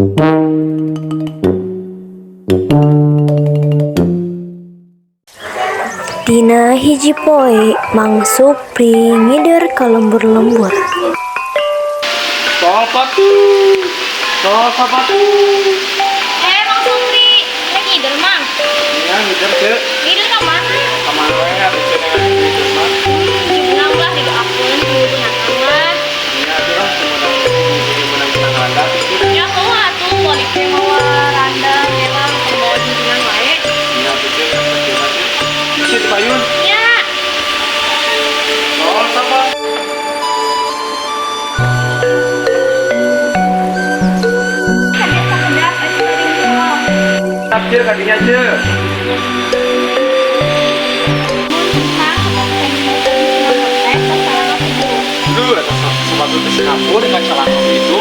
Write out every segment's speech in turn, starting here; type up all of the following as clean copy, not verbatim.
Dina hiji poe Mang Supri ngider ka lembur-lembur. Sol sepatu. Sol sepatu. Eh, Mang Supri, rek ngider, Mang? Iya, ngider, Cek. Ngider ka mana? Kamana we atuh cenah ngider mah. Menang lah didoakeun ku menang lah. Iya, atuh lah menang menang randa gitu. Ya heuh atuh balik teh mawa randa ngelang bawa junjungan wae. Iya, atuh Cek, percuma, Cek. Isi di payun. Ya. Sol sepatu. Sakedap aja tadi ngomong. Cek, kakinya, Cek. Duh, eta sepatu teh sekapur ka celana itu.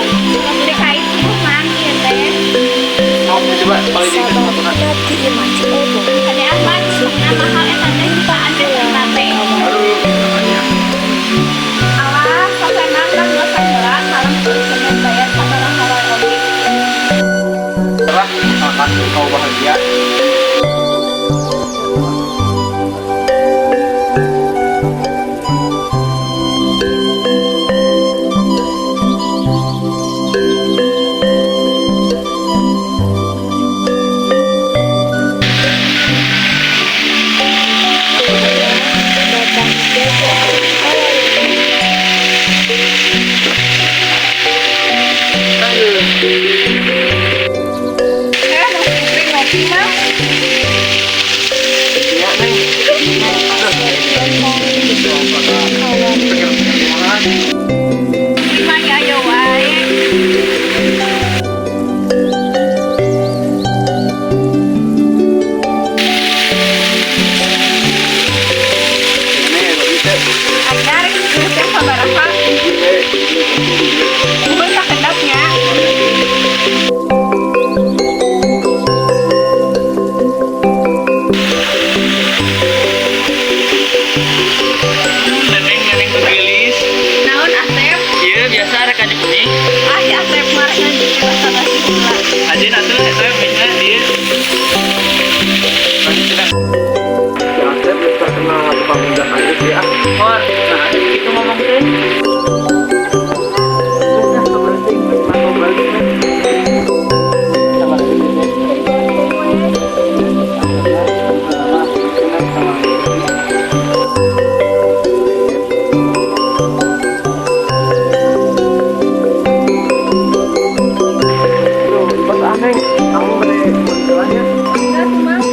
Mau coba balik di sepatuna. Sababna ti imah Ceu Eboh. Aduh, namanya. Lah, asalkan kau bahagia. Datang jago ka warungna. Iya, Neng. Asep bengkong ka warungna. Pikir-pikir Ini lebih teh. Neneng, neneng tuh gelis. Naon Asep? Iya, biasa rek aja kuning. Ah, si Asep mah rek ngaji basa-basi heula. Ajeun atuh eta minya dieu. Si Asep geus terkenal tukang undang aja ya. Hor, nah gitu ngomong teh. Geus ah, sabar teuing, geus mantau balik teh. Sabar teuing, teh. Aduh, pas aneh, kamu beli jalannya. Enggak tuh, Mang.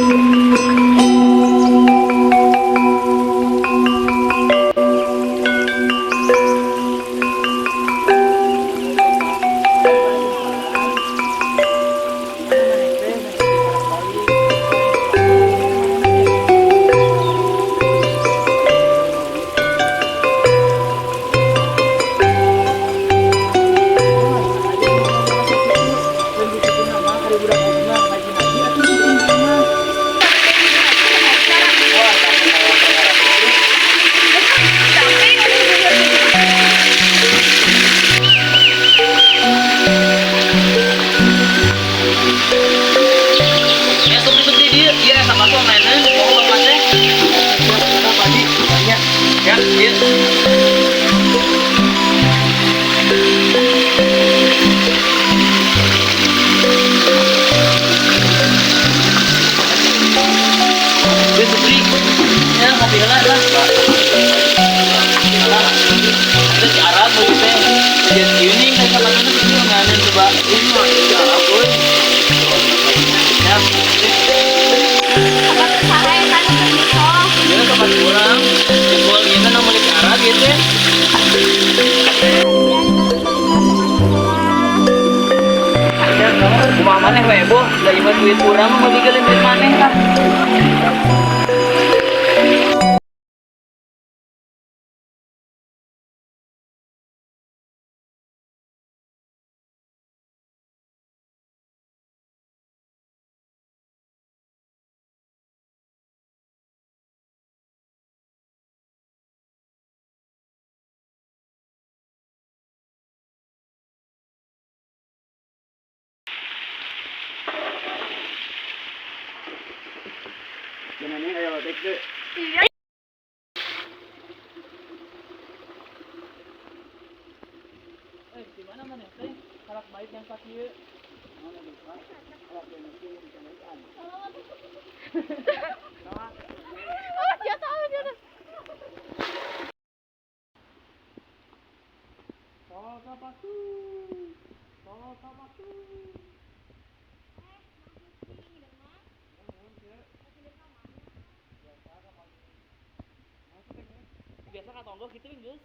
Ya supri-supri dieu, ieu sepatu mainan, bawa bapak teh. Ada pagi, tanya. Ya, ieu. Ieu supri. Ya, ngopi heula lah. Alah, itu si Arab meuli teh. Jadi ieu nih kayak sepatuna kieu nganen coba. Ini mah si Arab euy. Ya, Sepatu saha eta nu keur disol? ieu sepatu urang. Jebol ieu teh nu meuli ke Arab ieu teh. Ya, kumaha maneh we boh, da ieu mah duit urang mah meuli duit maneh lah. Dek teu. Iya. Eh, di mana maneh teh? Kalak bait yang sakieu. Oh, jatuh, jatuh. Tol sepatu. Tol sepatu. Biasa ka tonggo kitu geus.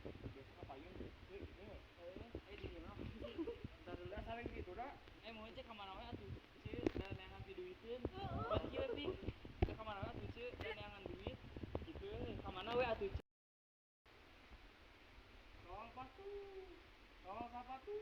Biasa ka payun. Eh, di mana? Bentar dulu saling gitu dah. Eh, mau cek ka mana we atuh? Ceu, da neangan diduiteun. Bang kieu ping. Ka mana we atuh ceu, da neangan duit. Gitu, ka mana we atuh ceu? Tol sepatu. Tol sepatu.